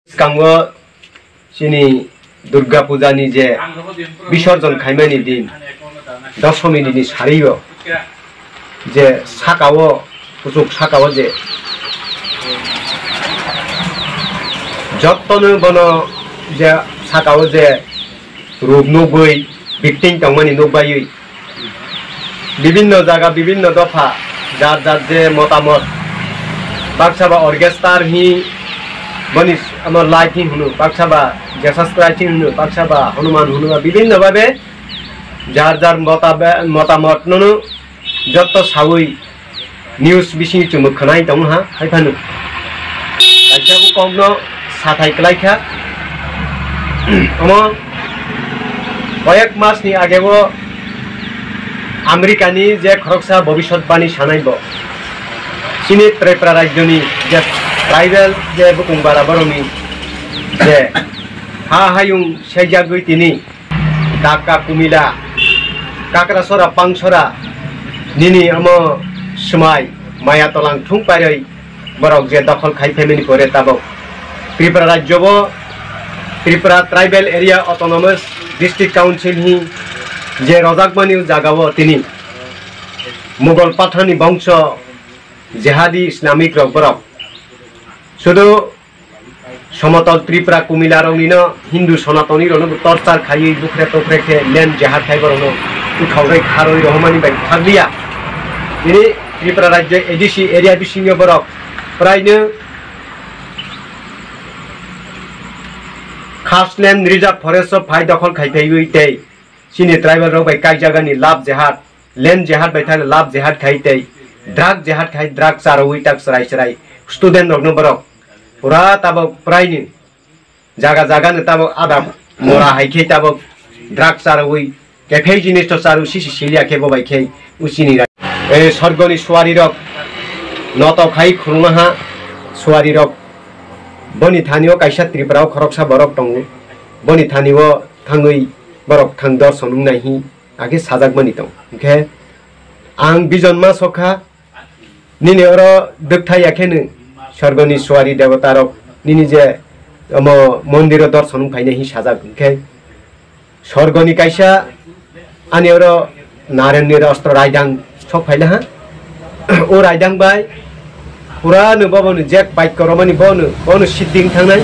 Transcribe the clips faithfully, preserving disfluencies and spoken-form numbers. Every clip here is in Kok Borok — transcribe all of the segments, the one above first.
Bwskango chini Durga Puja ni je bisorjon khaimani din, Dosomi ni sario je sakao, kuchuk sakao je jottono bono je sakao je rup nugwi bikting tongmani nukbaiwi, bibinno jaga, bibinno dopha, jar jar je motamot, baksa ba orchestar hi, boni amo light hi hunu, baksa ba Jesus Christ hi hunu, baksa ba Hanuman hunu, ba bibinno babe jar jar mota-, motamot nono jotto sawi news bisingo chwng bo khwnai tongo ha, hai phano kaisa bo kokno sathai kwlai kha. Omo koyek mas ni age bo America ni je khoroksa bobiswtbani sanai bo, chini Tripura rajyo ni je tribal je bukung bara borokni je ha hayung sejagwi tini Daka, Kumila, Kakrasora, Pangsora, nini omo swmai, Mayatolang thung pairoi borok je dokhol khai phaimani pore tabok Tripura rajyo bo Tripura Tribal Area Autonomous District Council hi je rojakmani o jaga o tini Mughal Pathan ni bongso jihadi Islamic rok borok sudu Somotol Tripura Kumila rokni no Hindu Sonatoni rokno bo torchar khaiwi bukre tokre khe land jihad khai borokno uthaurai kharwi rohormani bai thakliya. Tini Tripura rajyo A D C area bisingo borok praino khas land reserve forest o phai dokhol khai phaiwi tei chini tribal rok bai kaijagani love jihad, land jihad bai thani love jihad khai tei drug jihad khai, drug charwi tak chwrai chwrai student rokno borok pura tabok praini jaga jaga no tabok ada mora hai khe tabok drug charwi kephei jinis to charu sisi silia khe bo bai khe uchini ra-, e, sorgoni suari rok noto khai khulungma ha suari rok boni thani o kaisa Tripura o khoroksa borok tongo, boni thani o thangwi borok thang dorson wngnai hi. Age sajakmani tong. Hwnkhe ang bijon ma sokha, nini oro dwkthai ya kheno sorgoni suari debota rok nini je omo mondiro dorson wng phainai hi sajak. Hwnkhe sorgoni kaisa ani oro Narenni ostro raidang sok phaila ha. O raidang bai pura no bobo no jek bike koromani bo no, bo no sidding thangnai,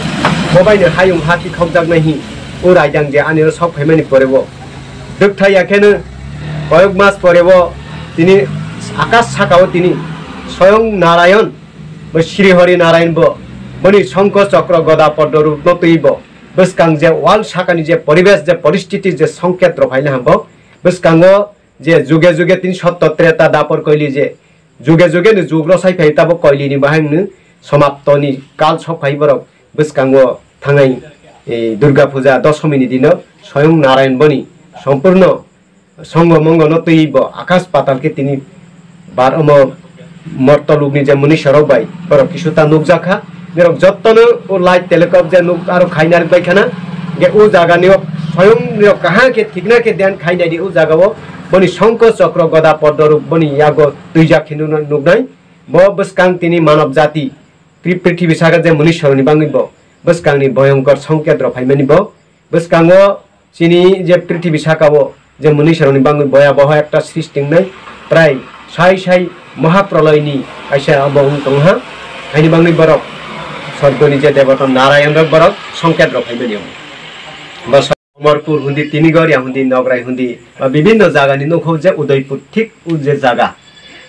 bo bai no hayung hati khokjaknai hi. O raidang je ani oro sok phaimani pore bo dwkthai ya kheno koyok mas pore bo tini akas saka o tini soyong Narayon, bo Sri Hari Narayan bo boni songkho chokro goda poddo rupno twi bo bwskang je wal sakani je poribesh je poristiti je songket rok phaila ha bo bwskango je juge juge tini sotto treta dapor koili je juge juge ni jug rosai phai tabok koili ni bahai no somapto ni kal sok phai borok bwskango thangnai, eh, Durga Puja Dosomi ni dino Soyong Narayan boni sompurno songo mongo no twi bo akas patal khe tini bar omo morto lugni je mwnwi sorok bai borok kisu ta nukjakha. Norok jottono o light telecom je nuk aro khaina rwk bai khana. Hwnkhe o jaga ni o soyong ni rok kaham khe thikna khe den khainai di o jaga o boni songkho chokro goda poddo rok boni yago twijak khe nukna-, nuknai. Bo bwskang tini manob jati pri-, prithibi saka je mwnwi soroni bangwi bo bwskang ni boyongkor songket rok phaimani bo bwskango chini je prithibi saka o je mwnwi soroni bangwi boya boha ekta srishti wngnai prai sai sai mahaproloi ni kaisa abo wng tong ha. Haini bangwi borok sorgoni je debota Narayan rok borok songket rok phaimani o. Bo Amarpur hundi, Tinigoria hundi, Nograi hundi, ba bibinno jaga ni nukho je Udaipur thik o je jaga.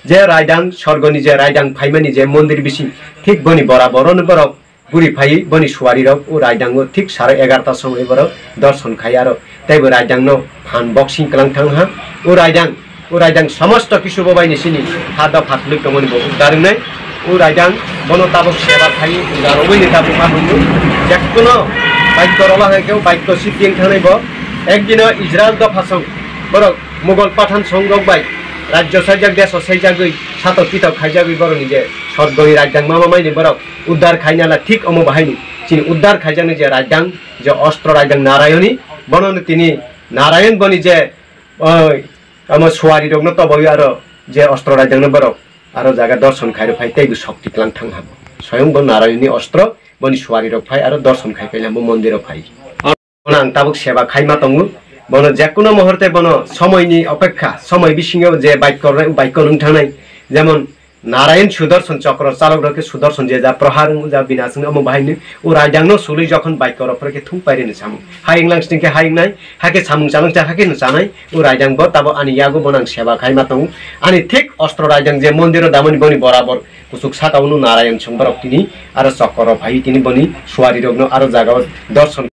Je raidang, sorgoni je raidang phaimani je mondir bising, thik boni boraboro no borok guri phaiwi boni suari rok o raidang o thik saro egarta somoi borok dorson khai aro tei bo raidang no phan boxing kwlang thang ha. O raidang O raidang somosto kisu bo bai ni sini ha dopha thwlwi tongmani bo uddar wngnai. O raidang bono tabok seba khai uddar wngwi ni tabok ma hwnwi jekkuno baikto rwla hai khe baikto siddhi wng thangnai bo. Ekdino Israel dopha song borok Mughal Pathan song rok bai rajyo saijak, deso saijagwi satok pitok khaijagwi borokni je sorgoni raidang ma ma maini borok uddar khainala thik omo bahaini chini uddar khaijaknai je raidang je ostro raidang Narayoni bono tini Narayan boni je oi, omo suari rokno tobawi aro je ostro raidangno borok aro jaga dorson khairok phai tei bo sokti klang thang habo. Soyong bo Narayonni ostro boni suari rok phai aro dorson khai pailamo mondir o phai. Bono ang tabuk seba khaima tongo. Bono jekuno muhurte bono somoini opekha, somoi bisingo je baikor, baikor wng thangnai, jemon Narayan Sudarshan Chakra chalok rok khe Sudarshan je ja prohar wng ja bina sing omo bahai ni o raidang no sului jokhon baikor rok khe thung pairi ni samung. Hai wnglang sing khe hai wngnai, hakhe samung chalong cha hakhe no chanai. O raidang bo tabo ani yago bono ang seba khaima tongo. Ani thik ostro raidang je mondir o damani boni borabor kuchuk saka o no Narayan song borok tini aro chokor rok phai tini boni suari rok no aro jaga o dorson